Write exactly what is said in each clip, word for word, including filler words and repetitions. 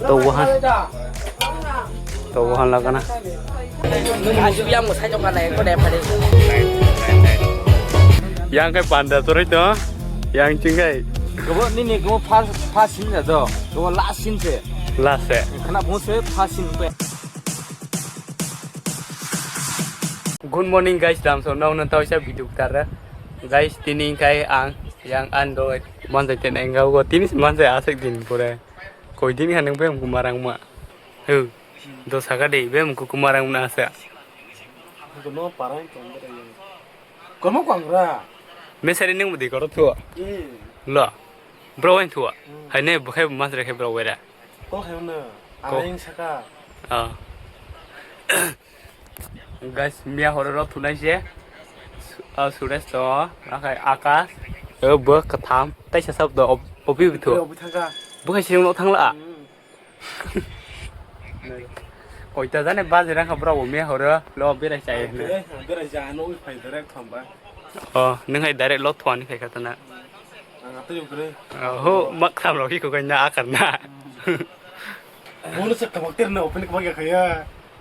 To wahan. To wahan lagana. Asu yang mo sai tong kana ko de phade. Yang kai panda torai to. Yang chingkai. Kabo nini kabo first first scene da do. Kabo last scene se. Last se. Khana bo se first scene pe. Good morning guys, dam so nong nang tawisa video tara. Guys, tini kai ang yang ando manjai ten enggau go tini manjai asik din pore. Koi din haneng bem kumarang ma. Hu. Do saka de bem kumarang na sa. Kono parang tong de. Kono kwangra. Mesari neng budi koro thua. Eh. Lo. Bro wen thua. Hmm. Hai ne bukhai mas rekhe bro wera. Ko hai na. Ko. Aing saka. Ah. Guys, miya horo rok thunai se. Su-, ah, Suresh to, akai Akash. Eh, bo katham. Tai sa sab do op-, opi bithu. Opi thangka. Bukhai sing lo thangla. Hmm. Koita jani baji rang kha bro bo me horo lo berai chai hwnwi. Eh, berai ja no wi phai direct thamba. Oh, nung hai direct lo thwani phai kha tana. Ang atwi ugre. Oh, ho mak tham lo ki ko na akar na. Bono se kabak ter na open kabak ya khaya.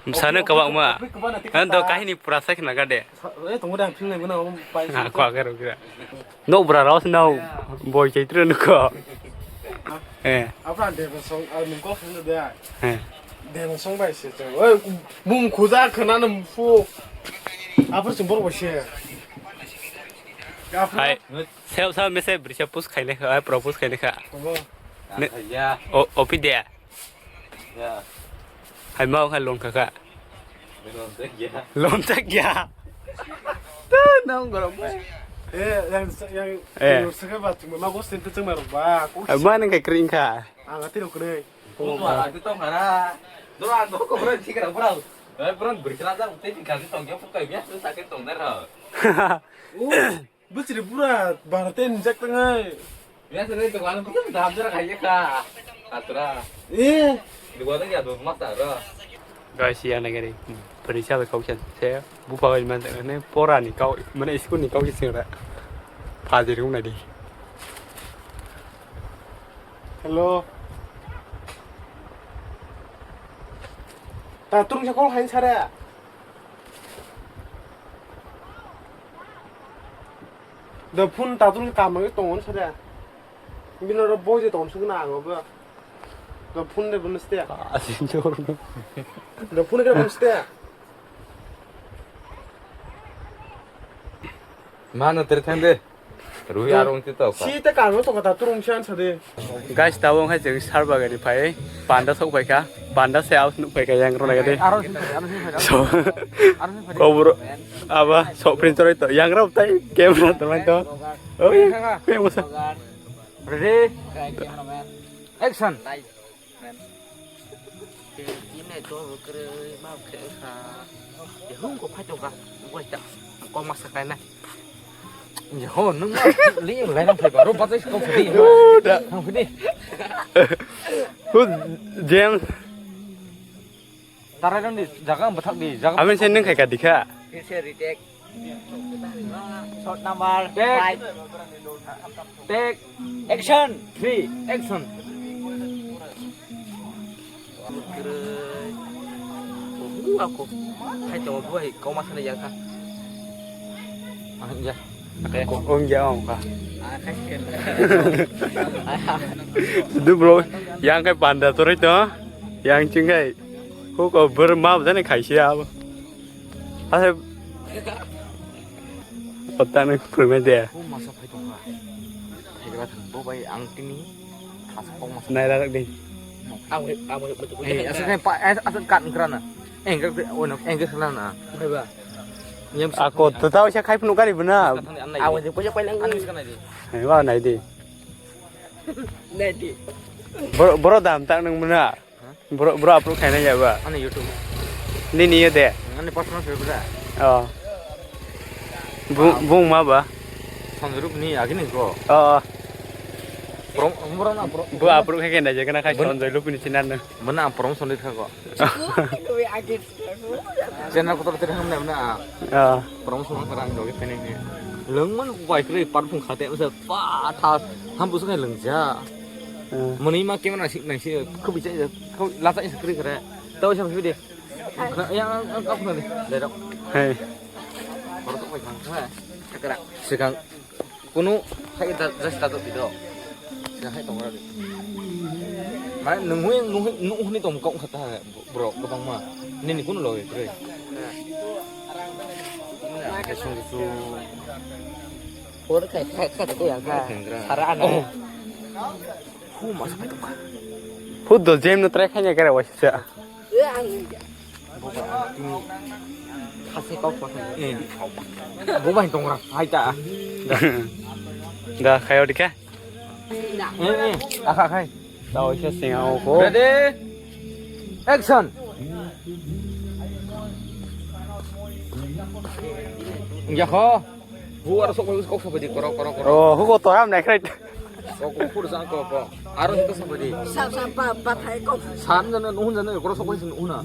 Msano kabak ma. Open kabak na tik. Ando kahini pura sak na gade. Eh, tongo dang phing nai bono pai. Ha, ko agar ugra. No bra raus nau boy chaitru nuko. Eh. Apa de song al mung kok sendo de. Eh. De song bai se. Oi, mung khuja khana na fu. Apa sung bor bai se. Hai. Sel sa mese brisa pus khaile kha, propose khaile kha. Tongo. Ne. Ya. O, opi de. Ya. Hai mau kha lon kha kha. Lon se ya. Lon se ya. Tuh, nang gorok bai. Eh, yang yang Eh. Yang saka ba cuma mau sen tu cuma ba. Hai mana kai kering kha. Ang ati lo kene. Ko ba ati tong kara. Dora ang ko bro chikra bro. Eh bro berkira jang te chikra tong ya pukai biasa sakit tong dar ha. Bwswrwi bura bara tei nijak tangwi. Guys, ya nagari. Beri sa bai kau se bupa bai man ne pora ni kau mane school ni kau se ra. Phadir ung nadi. Hello. Ta turung sa kol hain sare. Da phone tatung kamang tongon sare. Bino ro boje ton sugna ango ba. Da phone de bonste. Asin chor. Da phone ke bonste. Mano tere thang de. Rui arong ti to. Si te kang to kata turung sian sa de. Guys, tawong hai jeng sarbagani phai panda sok phaikha. Panda se aus nuk phaikha yang rona gade. Aro sing phai, aro sing phai. So, aro sing phai. Kobro aba sok prin choroi to yang rau tai camera to mai to. Oi, pe musa. Ready? Action. Tini to kwrwi ma khe kha. Hung ko phai to ka. Wai ta. Ko ma sa kai na. Ho nung ma li lai nang phai ba ro ba tai ko phai. Da. Nang phai. Hu James. Tarai nang di jaga bathak di jaga. Amin sen nang khai ka dikha. Shot number five. Take action. Three, action. Aku hai to buai kau masa ni yang kha. Ah, ya. Ong ya ong kha. Sidu bro, yang kai panda torai to, yang ching kai. Hu ko ber ma bjani khai sia. Asa. Kota nang phwrwngmani de. Kok masa phai tongkha. Phaigra thang bo bai ang tini. Thas kok masa. Nai rarak di. Ang ang Eh, asa kai pa, eh, asa kat ngrana. Engga ono engga khlana. Phaiba. Yem sa. Ako to tau sa khai phunu kari buna. Ang je pojak pai lang. Ani sa nai di. Hai wa nai di. Nai di. Bro, bro dam tak nang buna. Bro, bro upload khaina ya ba? Ani YouTube. Nini yo de. Ani personal se bra. Oh. Bu, bung ma ba? Sanjrup ni agi ni ko. Oh. Prom, prom na prom. Bu upload khai kena je kana khai Sanjay Lup ni chinan na. Mana prom sonit kha ko. Channel kotor tere hamne hamne a. Ah. Promotion kha rang doge pene ni. Lengman ko bai kre par phung khate masa pa tha ham busu kai lengja. Mwnwi ma camera sik nang si, khubi chai, khubi la chai sakri kare. Tau sa phidi. Ya, ang, ang, ang, ang, dai dok. Hey. Borok sok bai thang, ha. Sakra. Sikang. Kunu hai da, da sta do bido. Ya hai tong ra. Mane nung hui, nung hui, nung hui tong kong khata borok kwbangma. Nini kunu logi kwrwi. Hai sung su. Por khai khai khai ko yang kha. Sara ana. Hu ma sa pai tong kha. Hu do jem no try khai ya kare wa sa. Bo bai tong ra, hai ta. Da. Da, khai odi khe. Eh, eh, akha khai. Tao se singa o ko. Ready? Action. Ya kho. Hu aro sok bai kok sok bai di, koro, koro, koro. Oh, hu ko to ham nai khai. Kok hu pur sang kok, kok. Aro hita sok bai di. Sa, sa, pa, pa thai kok. San jana, nuhun jana, koro sok bai sin nuhuna.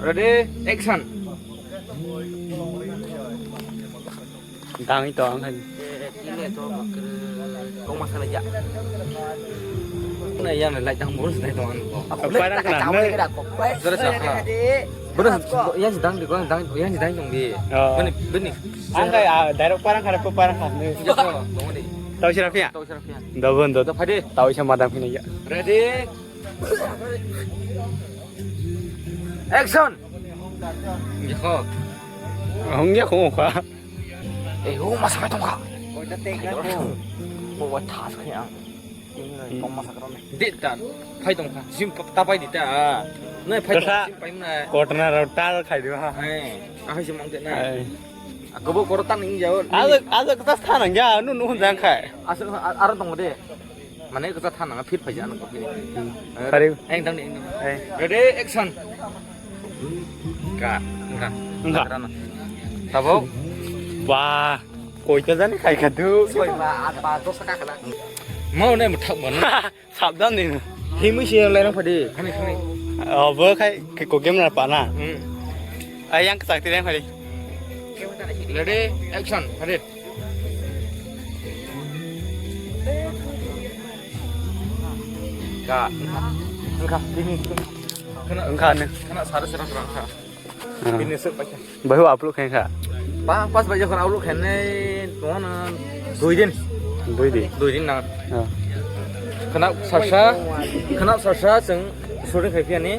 Ready, action. Dang ito ang khai. Kok masala ya. Na yang lai dang bun sai to ang ko. Parang kana. Jara sa. Bana yang sedang di, yang sedang, yang sedang di. Oh. Bani, bani. Ang kaya, ah, direct parang kada po parang kada. Iya, ko, tunggu di. Tau siya rapiya? Tau siya rapiya? Dobon do. Tau pade. Tau siya madam kini ya. Ready? Action. Iya, ko. Ang ya ko ka. Eh, oh, masa ka tong ka. Ko da te ka ko. Ko wa thas ka ya. Tong masa ka ne. Di ta. Phai tong ka. Sim ta pai di ta. Nai phai tong ka. Sim pai na. Kotna rau tal khai di ha. Eh, ahai sim ang te na. Ako bo koro tan ing jao. Aja, aja kita thanang ya, nu nu jang khai. Asal aro tong de. Mane kita thanang phit phai jana ko phini. Kari. Eng dang eng dang. Eh. Ready, action. Ka, ka. Ka. Tabo. Ba, koi ka jani khai ka du. Soi ba, at ba, dos ka kana. Mau ne muthak ban. Sabdan ni. Himui si lai nang phadi. Khani khani. Oh, bo khai ko game na pa na. Hmm. Ai yang kachak ti lai phadi. Ready, action. Phadi. Ka. Engkha. Engkha. Ini. Engkha ni. Kana sara sara engkha. Ini sep baca. Bahu upload khe kha. Pa, pas baja khon upload khainai tongna dui din. Dui din. Dui din na. Khana sarsa, khana sarsa chwng shooting khai phiani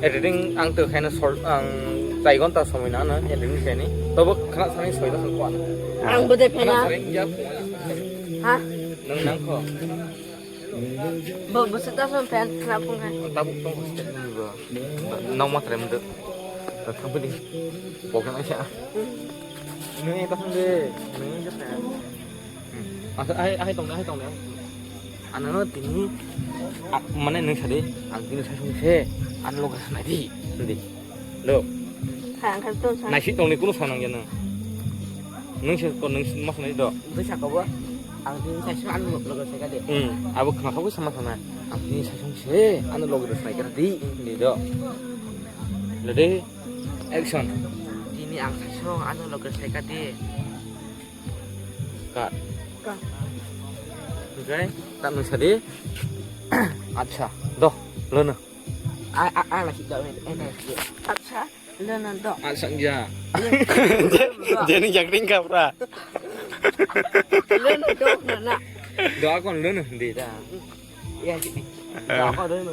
editing ang to khaina sol ang chai gonta somoi na na editing khaini. Tobo khana sani soida khon kwa. Ang bode phena. Ha? Nang nang kho. Bo, bo se ta son fan khna phung hai. Tabuk tong step ni bo. Nong ma trem de. Thang pidi. Pok na sa. Ni ta sang de. Ni je ta. Asa ai ai tong ai tong ne. Ano tini mane nung sadi ang tini sa sung se an lo ga na di. Di. Lo. Kha, ang kha ton sa. Naisik tongni kunu sanang ya nang. Nung se ko nung mas nai do. Bwsa ko bo. Ang tini sa sung an lo ga sa ka de. Hmm. Abo khna kha sama sana. Ang tini sa sung se an lo ga sa ka di. Di do. Ready? Action. Tini ang sa sung an lo ga sa ka de. Cut. Cut. Okay. Tak nung sadi. Acha. Do. Lo no. A, a, a, lagi jauh ini. Eh, nah, iya. Acha, lena do. Acha, iya. Jadi jakring kapra. Lena do, nana. Do akon lena di ta. Iya, sini. Do akon lena.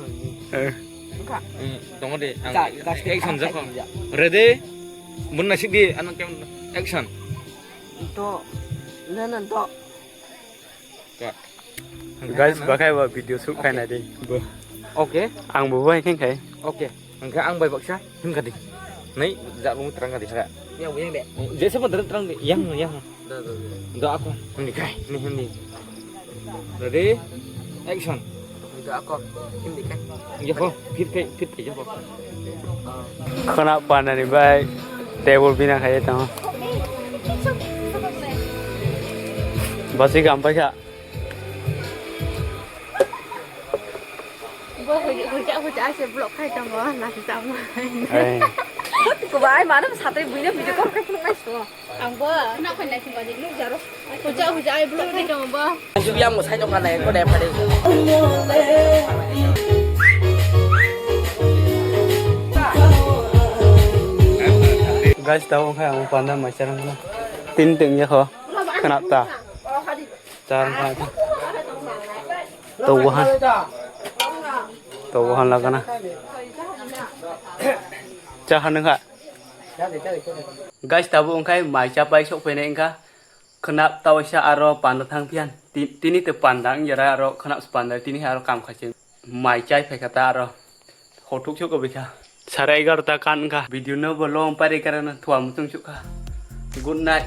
Eh. Enggak. Hmm, tunggu deh. Ang, ka, ka, action ka, jako. Iya. Ready? Mun nasib di, anak yang action. Do. Lena do. Ka. Guys, bakhai ba video shoot khai na di. Bo. Okay. Ang bo bai khen khai. Okay. Hingke ang bai baksa hingka di. Nei, jak lung terang ka di saka. Yang yang de. Jese pun terang terang di. Yang yang. Da da da. Do aku. Ini kai, ini ini. Ready? Action. Do aku. Hindi kai. Iya ko, fit kai, fit kai ko. Khana panani bai table bina khai tong. Basi gam paisa. Bo hujak hujak ase block khai tongo, nasi tamo. Eh. Kubai, mana satri buina video call kai phunuk nai so. Ang bo. Na khoi nai khoi ni nuk jaro. Huja huja ai blue ni dong bo. Yang mo sai tong kanai ko dai phari. Guys, tao khai ang panda mai charang na. Tin ting ya kho. Khanap ta. Charang khanap ta. To wahan. To wahan lagana. Cha hanung kha. Guys, tabo wngkhai mai chapai sok phainai wngkha. Khwnap tawaisa aro panda thang phiyan. Ti-, tini te panda wng jara aro khwnap se panda tini hai aro kam khaise. Mai chai phaikha ta aro. Hothuk sok kobikha. Sare egarota kan wngkha. Video no bo long pari karana thua muchung sukha. Good night.